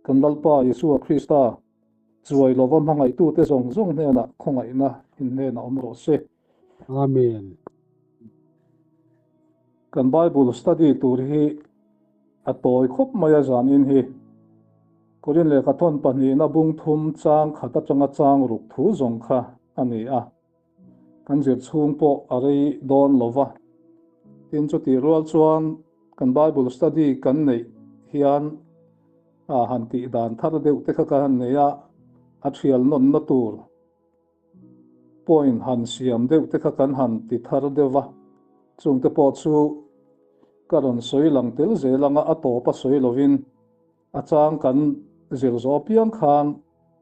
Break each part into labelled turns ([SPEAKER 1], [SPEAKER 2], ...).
[SPEAKER 1] Kan Lalpa Isua Krista chuai lova hmangaihtute zawng zawng hnenah khawngaihna in hnenah awm rawh se.
[SPEAKER 2] Amen.
[SPEAKER 1] Kan Bible study tur hi a tawi khawp mai a zanin hi. Korin lehkha thawn pahnihna bung thum chang khat atanga chang ruk thu zawng kha a ni a. Kan zir chhung pawh a rei dawn lo va. Tin chutih rual chuan kan Bible study kan neih hian a han tih dan thar deuh te kha ka han nei a, a thial nawnna tur point han siam deuh te kha kan han ti thar deuh va. Chungte pawh chu ka rawn sawi lang tel zel anga a tawp a sawi lovin A chang kan zir zawh apiang khan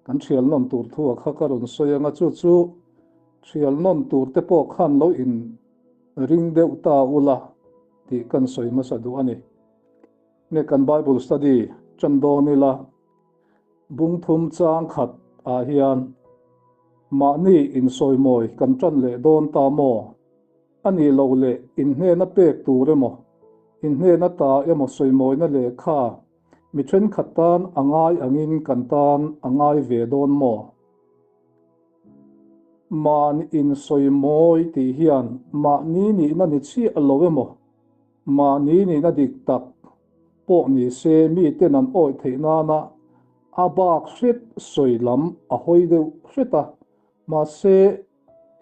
[SPEAKER 1] kan thial nawn tur thu a kha ka rawn sawi ang a, chu chu thial nawn tur te pawh khan lo in ring deuh ta ula tih kan sawi hmasa duh a ni. Nge kan Bible study tan dawn ila bung thum chang khat ah hian mahni insawimawi kan tan leh dawn ta maw? A nih loh leh inhnena pek tur emaw, inhnena ta emaw sawimawina lehkha mi thenkhat tan a ngai angin kan tan a ngai ve dawn maw? Mahni insawimawi tih hian mahni nihna ni chiah lo emaw, mahni nihna dik tak pawh ni se miten an awih theih nana a bak hret sawi lam a hawi deuh hret a, mahse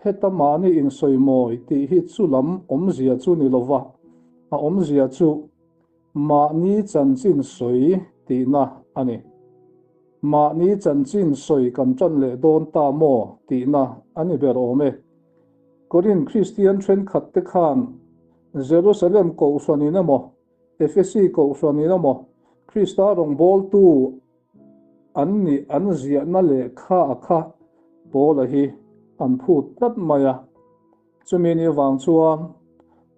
[SPEAKER 1] Heta mahni insawimawi tih hi chu lam awmzia chu ni lova, a awmzia chu mahni chanchin sawi tihna a ni. Mahni chanchin sawi kan tan leh dawn ta maw tihna a ni ber awm e. Korin Kristian thenkhat te khan Jerusalem kohhranin emaw, Efesi kohhranin emaw Krista rawngbawltu An nih an ziahna lehkha a kha Paula hi an phut tlat mai a. Chumi ni vang chuan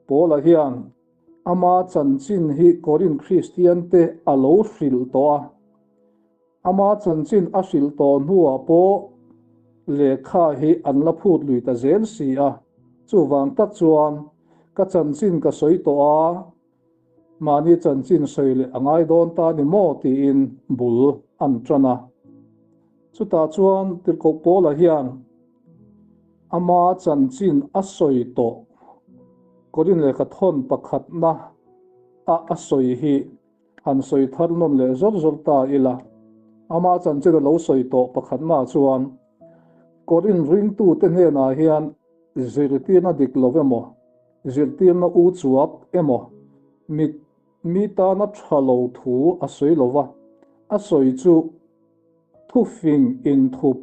[SPEAKER 1] Paula hian ama chanchin hi Korinth Kristiante a lo hrilh tawh a. Ama chanchin a hrilh tawh hnuah pawh lehkha hi an la phut lui ta zel si a. Chuvang tak chuan ka chanchin ka sawi tawh a. Mahni chanchin sawi leh a ngai dawn ta ni maw tiin bul an tan a. Chutah chuan Tirhkoh Paula hian ama chanchin a sawi tawh Korin lehkha thawn pakhatna a a sawi hi han sawi thar nawn leh zawr zawr ta ila. Ama chanchin a lo sawi tawh pakhatna chuan Korin ringtute hnenah hian zirtirna dik lo emaw Zirtirna u chuap emaw mit mi tana tha lo thu a sawi lo va, a sawi chu thufing inthup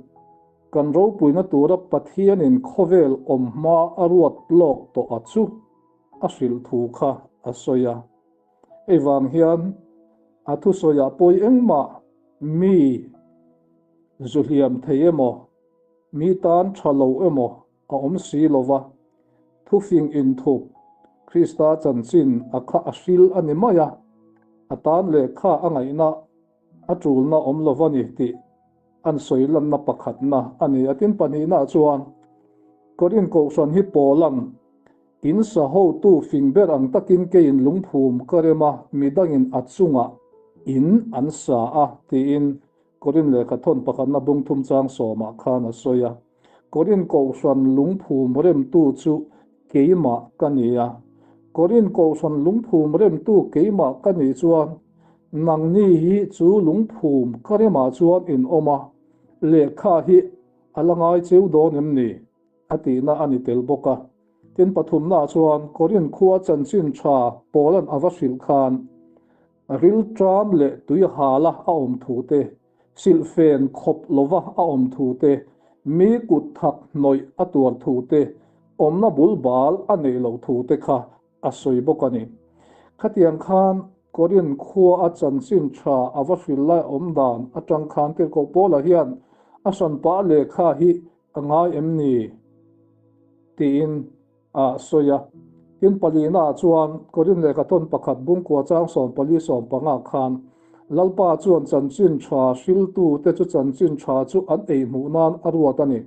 [SPEAKER 1] kan ropuina tura Pathianin khawvel awm hma a ruat lawk tawh a chu a hrilh thu kha a sawi a. Hei vang hian a thusawiah pawi engmah mi zu hliam thei emaw mi tan tha lo emaw a awm si lo va, thufing inthup Krista chanchin a kha a hril a ni mai a, a tan lehkha a ngaihna a tulna awm lo va ni tih an sawi lanna pakhatna a ni a. Tin, pahnihnaah chuan Korinth Kohhran hi Paula'n in sa hotu fing ber ang takin keiin lungphum ka rem a, midangin a chungah in an sa a tiin Korinth lehkha thawn pakhatna bung thum chang sawmah khan a sawi a. Korinth Kohhran lungphum remtu chu keimah ka ni a. Korinth Kohhran lungphum remtu keimah ka nih chuan nangni hi chu lungphum ka remah chuan in awm a, lehkha hi a la ngai cheu dawn em ni? a tihna a ni tel bawk a. Tin, pathumnaah chuan Korinth khua chanchin tha Paula'n a va hrilh khan rilṭam leh tuihala a awm thu te, Silhfen khawp lova a awm thu te, mi kut thak hnawih a tuar thu te, awmna bul bal a neih loh thu te kha a sawi bawk a ni. Khatiang khan Korinth khua a chanchin tha a va hrilh lai awm dan atang khan Tirhkoh Paula hian a hranpa lehkha hi a ngai em ni? tiin a sawi a. Tin, palina chuan Korinth lehkha thawn pakhat bungkua chang 14 15 khan Lalpa chuan chanchin tha hriltute chu chanchin tha chu an ei hmuh nan a ruat a ni.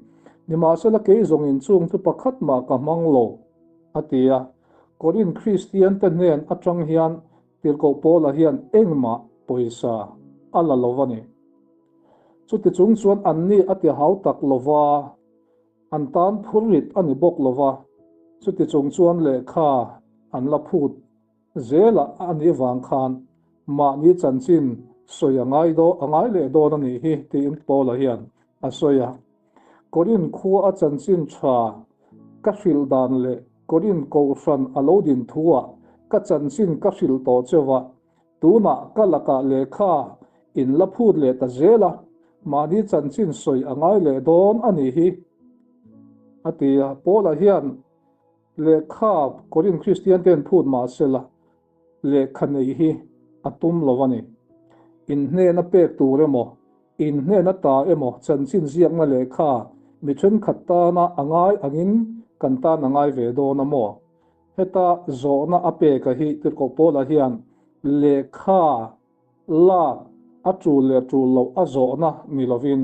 [SPEAKER 1] Nimahsela kei zawngin chung chu pakhat mah ka hmang lo, a ti a. Korinth Kristiante hnen atang hian Tirhkoh Paula hian engmah pawisa a la lo a ni. Chuti chung chuan anni a ti hau tak lo va, an tan phurrit a ni bawk lo va, chuti chung chuan lehkha an la phut Zela a nih vang khan mahni chanchin sawi a ngai daw a ngai leh dawn a nih hi tiin Paula hian a sawi a. Korin khua a chanchin tha ka hrilh dan leh Korin kohhran a lo din thuah ka chanchin ka hrilh tawh cheu a, tunah ka lakah lehkha in la phut leh ta zel a, mahni chanchin sawi a ngai leh dawn a nih hi a ti a. Paula hian Lehkha Korin Kristian ten phut mah sela, lehkha neih hi a tum lo a ni. Inhnena pek tur emaw, inhnena ta emaw chanchin ziakna lehkha mi thenkhat tana a ngai angin kan tan a ngai ve dawn a maw? Heta zawhna a peka hi Tirhkoh Paula hian lehkha lak a tul leh tul loh a zawhna ni lovin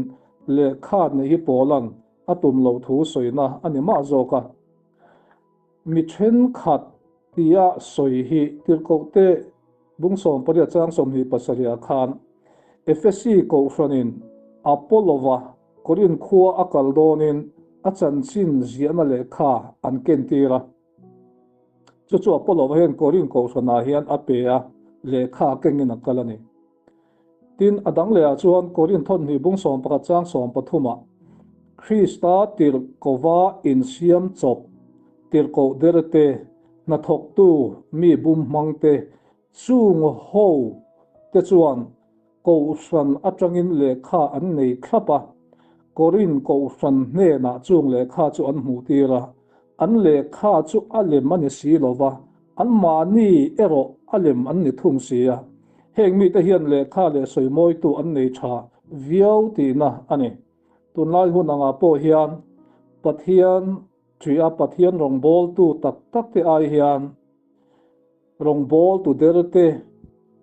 [SPEAKER 1] lehkha neih hi Paula'n a tum loh thu sawina a ni mah zawk a. Mi thenkhat tia sawi hi Tirhkohte bung 18 chang 27 ah khan Efesi Kohhranin Apollo-a Korinth khua a kal dawnin a chanchin ziahna lehkha an kentir a. Chu chu Apollo-a hian Korinth Kohhranah hian a pe a, lehkha kengin a kal a ni. Tin, a dang lehah chuan Korinth thawnhnih bung 11 chang 13 ah Krista tirhkova insiam chawp, tirhkoh derte, hnathawktu mi bum hmangte, chung ho te chuan Kohhran atangin lehkha an nei thlap a, Korinth Kohhran hnenah chung lehkha chu an hmuhtir a, an lehkha chu a lem a ni si lo va, anmahni erawh a lem an ni thung si a. Heng mite hian lehkha leh sawimawitu an nei tha viau tihna a ni. Tunlai hun angah pawh hian Pathian ṭih a Pathian rawngbawltu tak takte ai hian, Rawngbawltu derte,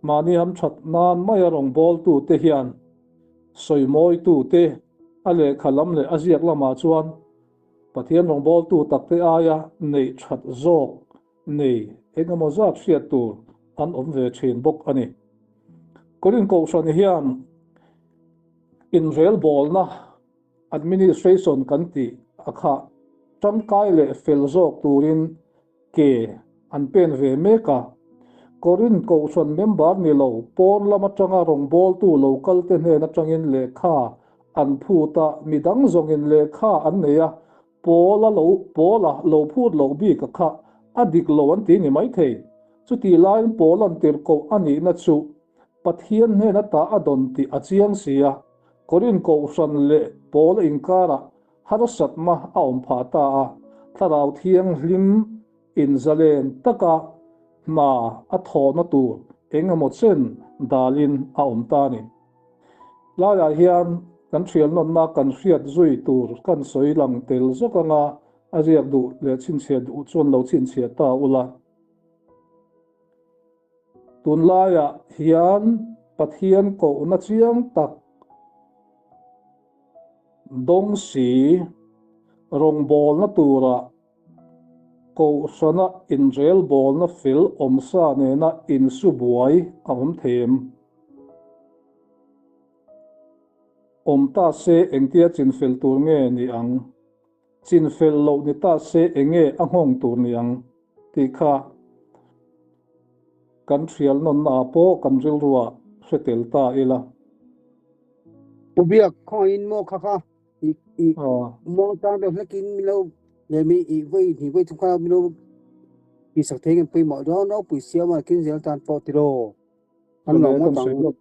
[SPEAKER 1] mahni hamthat nan maia rawngbawltute hian sawimawitute a lehkha lam leh a ziak lamah chuan Pathian rawngbawltu takte aia neih that zawk nei eng emaw zat hriat tur an awm ve thin bawk a ni. Korinth Kohhran hian inrelbawlna, administration, kan tih a kha tangkai leh fel zawk turin Ke an pen ve mek a. Korinth Kohhran member ni lo, pawn lam atanga rawngbawltu lo kalte hnen atangin lehkha an phut a, midang zawngin lehkha an nei a, Paula lo Paula lo phut loh bik a kha a dik lo an ti ni maithei. Chutih laiin Paula'n tirhkoh a nihna chu Pathian hnen ata a dawn tih a chiang si a, Korinth Kohhran leh Paula inkarah Harsatna a awm phah ta a, Thlarau Thianghlim inzalen taka hna a thawhna tur eng emaw chen dalin a awm ta a ni. Laiah hian kan thialnawnna kan hriat zui tur kan sawi lang tel zawk anga a ziak duh leh chhinchhiah duh chuan lo chhinchhiah ta ula. Tunlaiah hian Pathian kohna chiang tak Dawng si, rawngbawlna tura Kohhrana inrelbawlna fel awmsa nena insu buai a awm thei em? Awm ta se engtia chinfel tur nge ni ang? Chinfel loh ni ta se enge a nghawng tur ni ang? Tih kha kan hrial nawnnaah pawh kan rilruah hre tel ta ila.
[SPEAKER 2] Pu Biak, khawngaihin maw kha kha i i maw tang deuh hlekin min lo leh mi i vawi hnih vawi thum kha min lo tihsak thei nge pawimawh dawn ropui siam a kin zel tan pawh tiraw kan lo ngawt ang.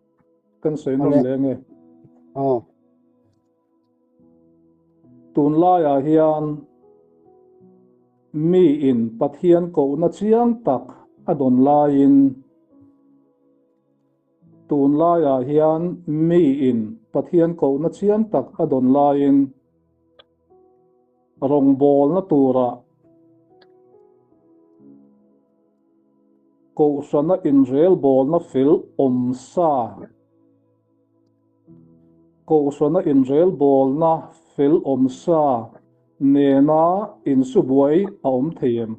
[SPEAKER 1] Kan sawi nawn leh nge. Aw. Tunlaiah hian miin Pathian kohna chiang tak a dawn laiin Tunlaiah hian miin Pathian kohna chiang tak a dawn laiin rawngbawlna tura Kohhrana inrelbawlna fel awm sa Kohhrana inrelbawlna fel awm sa nena insubuai a awm thei em?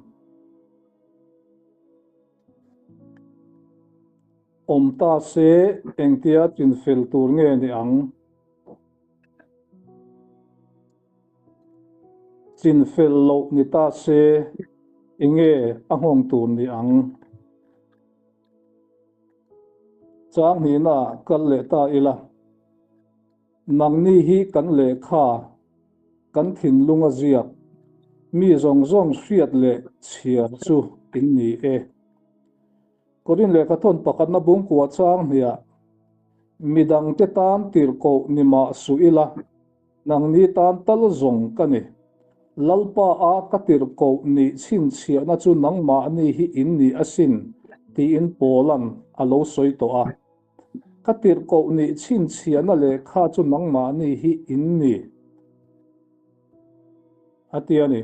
[SPEAKER 1] Awm ta se engtia chinfel tur nge ni ang? Chinfel loh ni ta se enge a nghawng tur ni ang? Chang hnihna kal leh ta ila. Nangni hi kan lehkha, kan thinlung a ziak, mi zawng zawng hriat leh chhiar chu in ni e. Korin lehkha thawn pakhatna bungkua chang hniah midangte tan tirhkoh ni mah suh ila, nangni tan tal zawng ka ni. Lalpa a ka tirhkoh nih chhinchhiahna chu nangmahni hi in ni asin, tiin Paula'n a lo sawi tawh a. Ka tirhkoh nih chhinchhiahna lehkha chu nangmahni hi in ni, a ti a ni.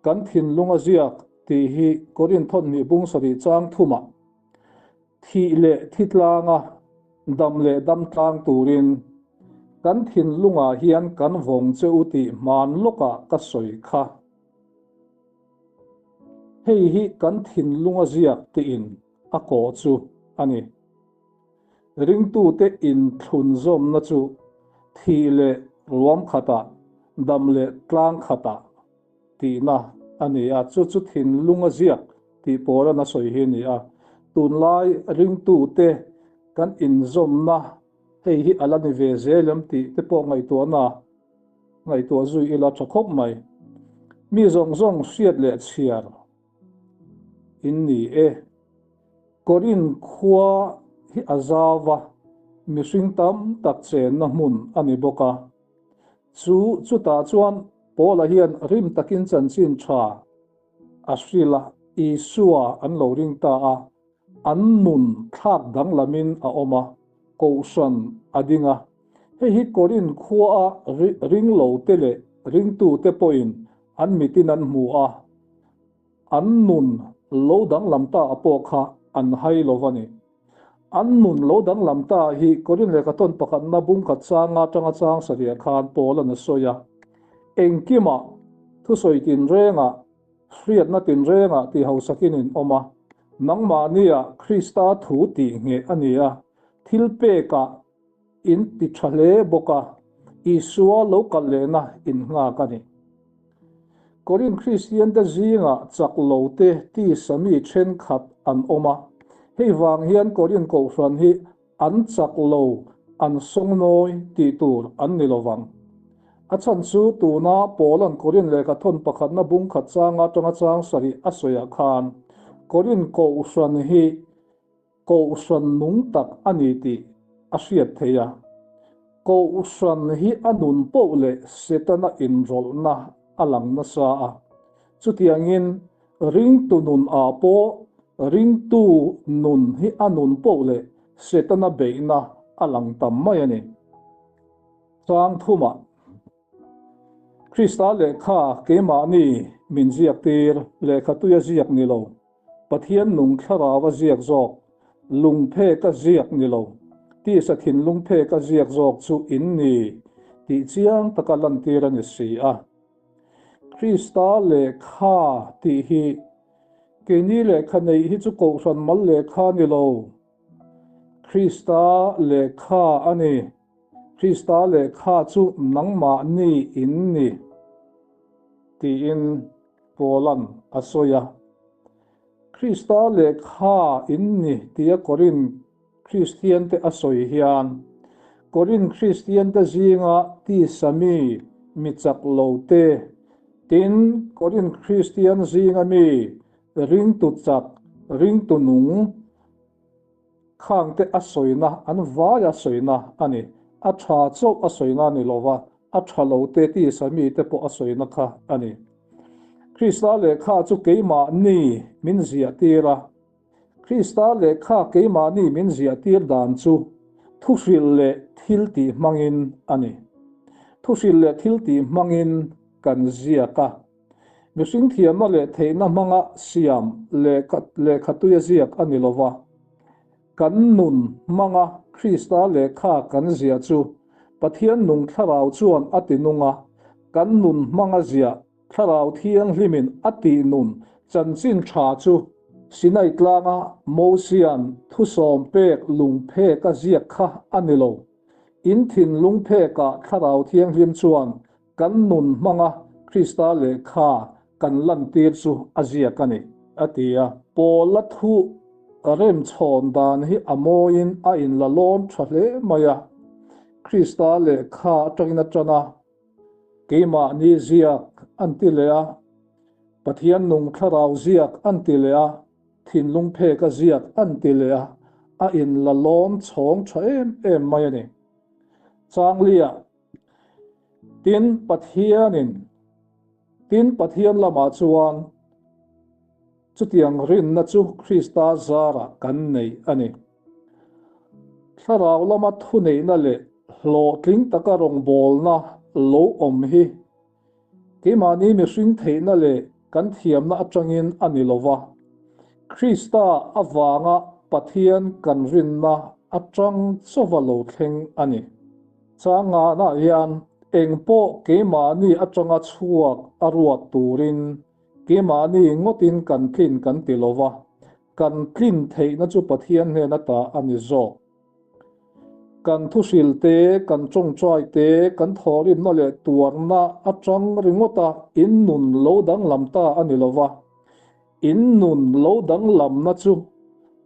[SPEAKER 1] Kan thinlung a ziak tih hi Korin thawhnih bung sarih chang thumah thih leh thi tlanga dam leh dam tlang turin kan thinlungah hian kan vawng che u tih hman lawkah ka sawi kha. Hei hi kan thinlung a ziak tiin a kawh chu a ni. Ringtute inthlunzawmna chu thih leh ruam khatah, dam leh tlang khatah tihna a ni a, chu chu thinlung a ziak tih pawlan a sawi hi a ni a. Tunlai ringtute kan inzawmna hei hi a la ni ve zel em tih te pawh ngaihtuahna ngaihtuah zui ila tha khawp mai. Mi zawng zawng hriat leh chhiar in ni e. Korin khua hi a zau va, mihring tam tak chenna hmun a ni bawk a. Chu chutah chuan Paula hian rim takin chanchin tha a hrilh a, Isua an lo ring ta a, an nun thlak danglamin a awm a, kohhran a ding a. Hei hi Korin khuaa ringlote leh ringtute pawhin an mitin an hmu a. An nun lo danglam ta a pawh kha an hai lo va ni. An nun lo danglam ta hi Korin lehkha tawn pakhatna bungkhat changa tanga chang sarih khan Paula'n a sawi a, Engkimah, thusawi tinrengah, hriatna tinrengah tih hausakin in awm a, nangmahnia Krista thu tih ngheh a ni a, thilpekah In ti tha hle bawk a, Isua lo kal lehna in nghak a ni. Korin Kristiante zingah chak lote tisa mi thenkhat an awm a, hei vang hian Korin Kohhran hi an chak lo, an sawngnawi tih tur an ni lo vang. A chhan chu tuna Paula'n Korin lehkha thawn pakhatna bungkhat changa atanga chang sarih a sawiah khan Korin Kohhran hi Kohhran nung tak a ni tih a hriat theih a. Kohhran hi a nun poh leh Setana inrawlhna a lang nasa a. Chutiangin ringtu nun ah pawh ringtu nun hi a nun poh leh Setana beihna a lang tam mai a ni. Chang thumah Krista lehkha keimahni min ziaktir lehkha tuia ziak ni lo. Pathian nung thlarau a ziak zawk, lung phek a ziak ni lo, tisa thinlung phek a ziak zawk chu in ni tih chiang taka lantir a ni si a. Krista lehkha tih hi keini lehkha neih hi chu kohhran mal lehkha ni lo, Krista lehkha a ni. Krista lehkha chu nangmahni in ni tiin Paula'n a sawi a, Krista lehkha in ni tia Korin Kristiante a sawi hian, Korin Kristiante zinga tisa mi, mi chak lo te, tin, Korin Kristian zinga mi, ringtu chak, ringtu nung, Khangte a sawina, an vai a sawina a ni. A tha chauh a sawina a ni lo va, a tha lo te tisa mite pawh a sawina kha a ni. Krista lehkha chu keimahni min ziahtir a. Krista lehkha keimahni min ziahtir dan chu thuhrilh leh thiltih hmangin a ni. Thuhrilh leh thiltih hmangin kan ziak a. Mihring thiamna leh theihna hmanga siam lehkha tuia ziak a ni lo va, kan nun hmanga Krista lehkha kan ziah chu Pathian nung thlarau chuan a ti nung a, kan nun hmanga ziah Thlarau Thianghlimin a tih nun chanchin tha chu. Sinai tlanga Mosia'n thusawm pek lungphek a ziak kha a ni lo. In thinlung phekah Thlarau Thianghlim chuan kan nun hmanga Krista lehkha kan lantir chu a ziak a ni, a ti a. Paula thu remchhawn dan hi a mawiin a inla lawn tha hle mai a. Krista lehkha atangin a tan a, keimahni ziak an ti leh a, Pathian nung thlarau ziak an ti leh a, thinlung pheka ziak an ti leh a, a inla lawn chhawng tha em em mai a ni. Changlia, Tin, Pathianin, tin, Pathian lamah chuan chutiang rinna chu Krista zarah kan nei a ni. Thlarau lama thuneihna leh hlawhtling taka rawngbawlna lo awm hi Keimahni mihring theihna leh kan thiamna atangin a ni lo va, Krista avanga Pathian kan rinna atang chauva lo thleng a ni. Changanah hian engpawh keimahni atanga chhuak a ruat turin keimahni ngawtin kan tlin kan ti lo va, kan tlin theihna chu Pathian hnen ata a ni zawk. Kan thuhril te, kan tawngtai te, kan thawhrimna leh tuarna atang ringawta in nun lo danglam ta a ni lova. In nun lo danglamna chu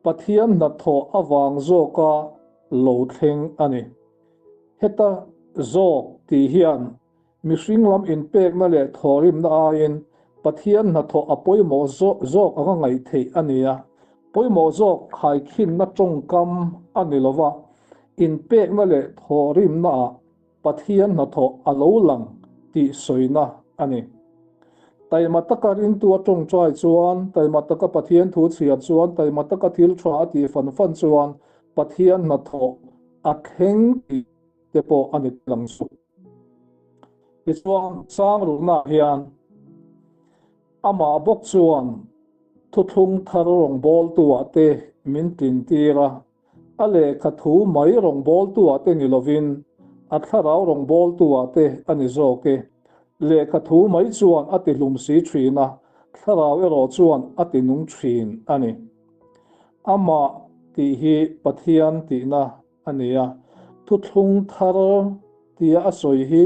[SPEAKER 1] Pathian hnathawh avang zawka lo thleng a ni. Heta zawk tih hian Mihring lam inpekna leh thawhrimna aiin Pathian hnathawh a pawimawh zawk anga ngaih theih a ni a. Pawimawh zawk khaikhinna tawngkam a ni lo va, inpekna leh thawhrimnaah Pathian hnathawh a lo lang tih sawina a ni. Taima taka ringtu a tawngtai chuan, taima taka Pathian thu chhiar chuan, taima taka thil tha a tih fan fan chuan Pathian hnathawh a thleng tih te pawh a ni lang suh. Tichuan, Sangruknaah hian amah bawk chuan thuthlung thar rawngbawltuah te min tlintir a, a lehkha thu mai rawngbawltuah te ni lovin a thlarau rawngbawltuah te a ni zawk e. Lehkha thu mai chuan a tihlum si thin a, thlarau erawh chuan a tinung thin a ni. Amah tih hi Pathian tihna a ni a. Thuthlung thar tia a sawi hi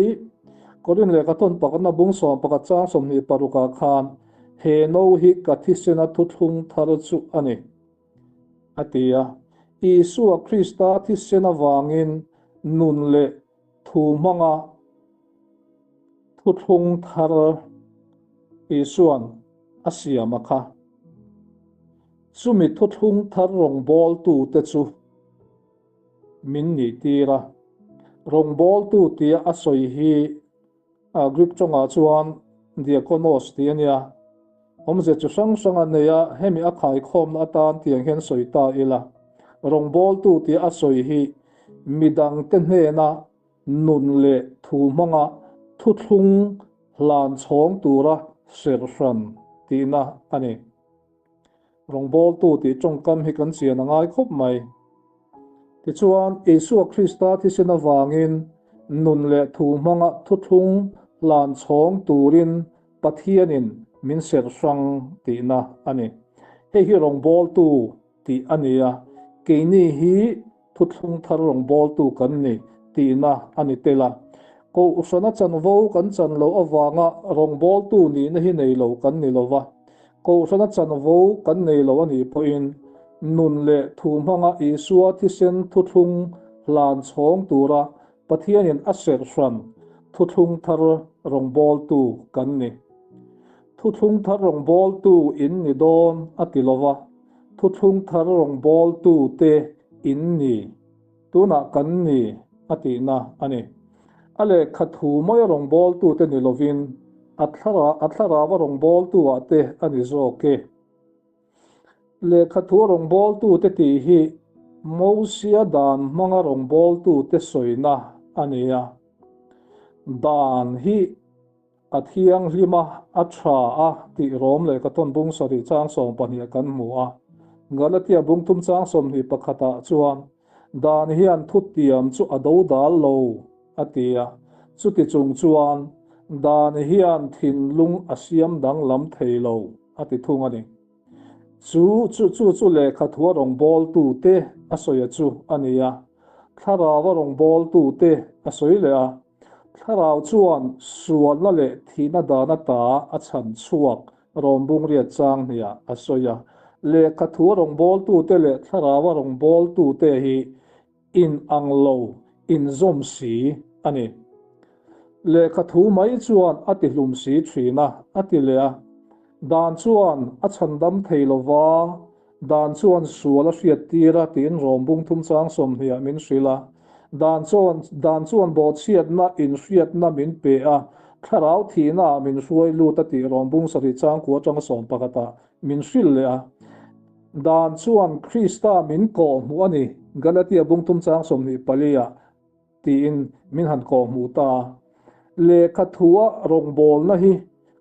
[SPEAKER 1] Korin lehkha thawn pakhatna bung 11 chang 26 ah khan he no hi ka thisena thuthlung thar chu a ni, a ti a. Isua Krista thisen avangin nun leh thu hmanga thuthlung thar Isua'n a siam a kha. Chumi thuthlung thar rawngbawltute chu min nih tir a. Rawngbawltu tia a sawi hi Greek tawngah chuan diakonos tih a nia. Awmze chi hrang hrang a nei a, hemi a khaikhawmna atan tiang hian sawi ta ila. Rawngbawltu tia a sawi hi midangte hnena nun leh thu hmanga thuthlung hlan chhawng tura serhran tihna a ni. Rawngbawltu tih tawngkam hi kan chian a ngai khawp mai. Tichuan, Isua Krista thisen avangin nun leh thu hmanga thuthlung hlan chhawng turin Pathianin min serh hrang tihna a ni. Hei hi rawngbawltu tih a ni a, keini hi Thuthlung thar rawngbawltu kan ni tihna a ni tel a. Kohhrana chanvo kan chan loh avanga rawngbawltu nihna hi nei lo kan ni lo va. Kohhrana chanvo kan nei lo a nih pawhin nun leh thu hmanga Isua thisen thuthlung hlan chhawng tura Pathianin a serh hran thuthlung thar rawngbawltu kan ni. Thuthlung thar rawngbawltu in ni dawn a ti lo va. Thuthlung thar rawngbawltute in ni, tunah kan ni a tihna a ni. A lehkha thu maia rawngbawltute ni lovin a thlarava rawngbawltu-ah te a ni zawk e. Lehkha thu rawngbawltute tih hi Mosia dan hmanga rawngbawltute sawina a ni a. Dan hi A thianghlim a, a tha a tih rawm leh ka tawn bung 7 chang 12 kan hmu a. Galatia bung thum chang 21 ah chuan dan hian thutiam chu a do dal lo a ti a. Chuti chung chuan dan hian thinlung a siam danglam thei lo a ti thung a ni. Chu chu chu chu lehkha thua rawngbawltute a sawi a chu a ni a. Thlarau a rawngbawltute a sawi leh a. Thlarau chuan sualna leh thihna dan ata a chhan chhuak rawnbung riat chang hniah a sawi a. Lehkha thua rawngbawltute leh thlarau a rawngbawltute hi in ang lo, inzawm si a ni. Lehkha thu mai chuan a ti hlum si thin a, a ti leh a. Dan chuan a chhandam thei lo va, dan chuan sual a hriat tir a tiin rawmbung thum chang 20 ah min hrilh a. Dan chuan dan chuan bawhchhiatna inhriatna min pe a, thlarau thihna ah min hruai lut a tih rawmbung sarih changkua atanga 11 ah min hrilh leh a. Dan chuan Krista min kawhhmuh a ni, Galatia bungtum chang 24 ah tiin min han kawhhmuh ta a. Lehkha thua rawngbawlna hi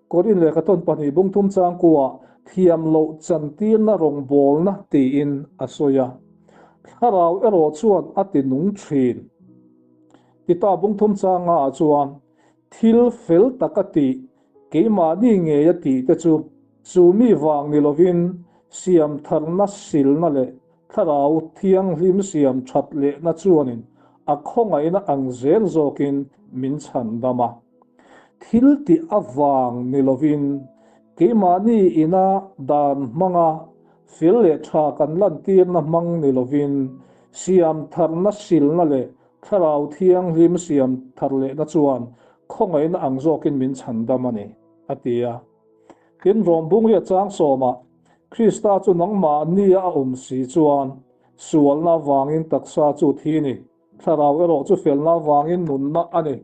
[SPEAKER 1] Korin lehkhathawn pahnih bungthum changkuah thiam loh chantirna rawngbawlna tiin a sawi a. Thlarau erawh chuan a ti nung thin. Tita bungthum changa ah chuan thil fel taka tih Keimahni ngei a tih te chu chu mi vang ni lovin siam tharna silna leh thlarau thianghlim siam that lehna chuanin a khawngaihna ang zel zawkin min chhan dam a. Thil tih avang ni lovin keimahni ina dan hmanga fel leh tha kan lantirna hmang ni lovin siam tharna silna leh Thlarau Thianghlim siam thar lehna chuan khawngaihna ang zawkin min chhandam a ni, a ti a. Tin, Rawmbungria chang sawmah, Krista chu nangmahnia a awm si chuan, sualna avangin taksa chu thi ni, Thlarau erawh chu felna avangin nunna a ni.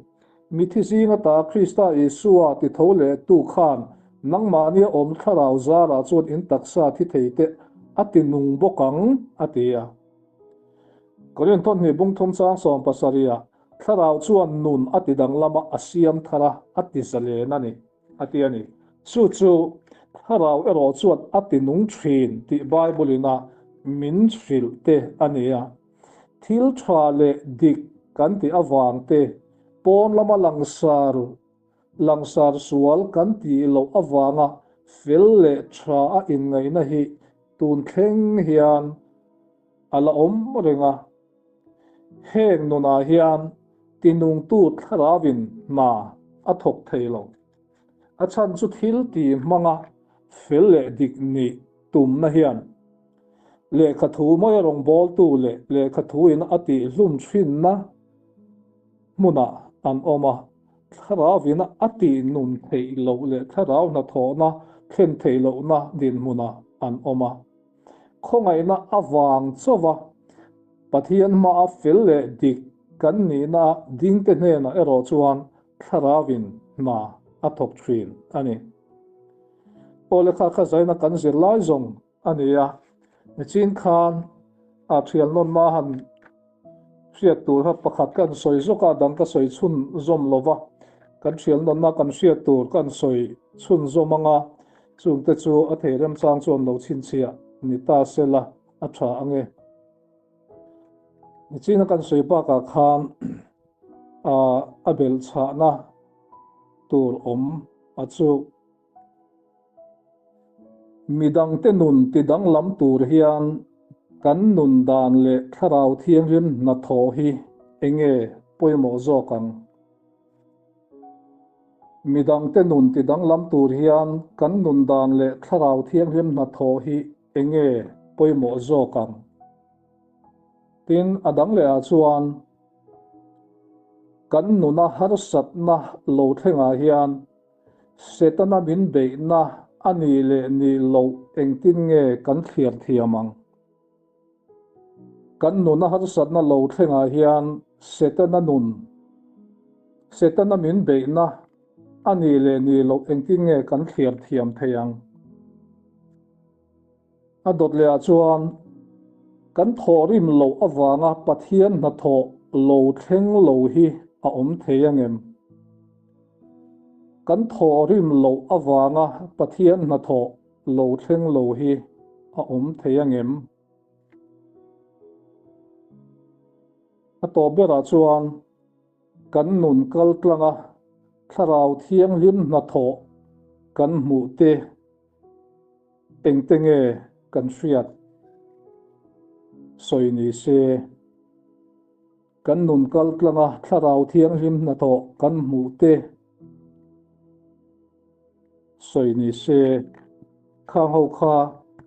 [SPEAKER 1] Mithi zing ata Krista Isua ti tho lehtu khan nangmahnia awm Thlarau zarah chuan in taksa thi theite a ti nung bawk ang, a ti a. Korinth hnih bung thum chang 70 ah Thlarau chuan nun a ti danglam a, a siam thar a, a ti zalen a ni, a ti a ni. Chu chu Thlarau erawh chuan a ti nung thin tih Bible in a min hrilh te a ni a. Thil tha leh dik kan tih avang te, pawn lama langsar langsar sual kan tih loh avanga fel leh tha a inngaihna hi tun thleng hian a la awm reng a. Heng nunah hian tinungtu thlarauin hna a thawk thei lo. A chhan chu thil tih hmanga fel leh dik nih tumna hian lehkha thu maia rawngbawltu leh lehkha thuin a tihhlum thinna hmunah an awm a. Thlarauin a tih nun theih loh leh thlarau hnathawhna thlen theih lohna dinhmunah an awm a. Khawngaihna avang chauha Pathian hmaa fel leh dik kan nihna dingte hnenah erawh chuan thlarauin hna a thawk thin a ni. Aw lekha kha zaina kan zir lai zawng a ni a, nichin khan a thialnawnna han hriat tur kha pakhat kan sawi zawk a, dang ka sawi chhunzawm lo va, kan thialnawnna kan hriat tur kan sawi chhunzawm ang a, chungte chu a thei remchang chuan lo chhinchhiah ni ta sela a tha ang e. Nichina kan sawi bakah khan a belhchhahna tur awm a chu. Midangte nun tidanglam tur hian kan nun dan leh thlarau thianghlim hnathawh hi enge pawimawh zawk ang? Midangte nun tidanglam tur hian kan nun dan leh thlarau thianghlim hnathawh hi enge pawimawh zawk ang? Tin, a dang lehah chuan kan nuna harsatna lo thlengah hian Setana min beihna a nih leh nih loh engtin nge kan thliar thiam ang? Kan nuna harsatna lo thlengah hian Setana nun, Setana min beihna a nih leh nih loh engtin nge kan thliar thiam thei ang? A dawt lehah chuan kan thawhrim loh avanga Pathian hnathawh lo thleng lo hi a awm thei angem? Kan thawhrim loh avanga Pathian hnathawh lo thleng lo hi a awm thei angem? A tawp berah chuan kan nun kal tlanga Thlarau Thianghlim hnathawh kan hmuh te engte nge? kan hriat sawi ni se. Kan nun kal tlanga Thlarau Thianghlim hnathawh kan hmuh te sawi ni se. Khang ho kha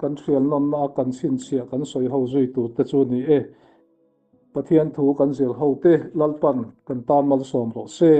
[SPEAKER 1] kan hrialnawnna a kan chhinchhiah kan sawi ho zui tur te chu ni e. Pathian thu kan zir ho te Lalpan kan tan malsawm rawh se.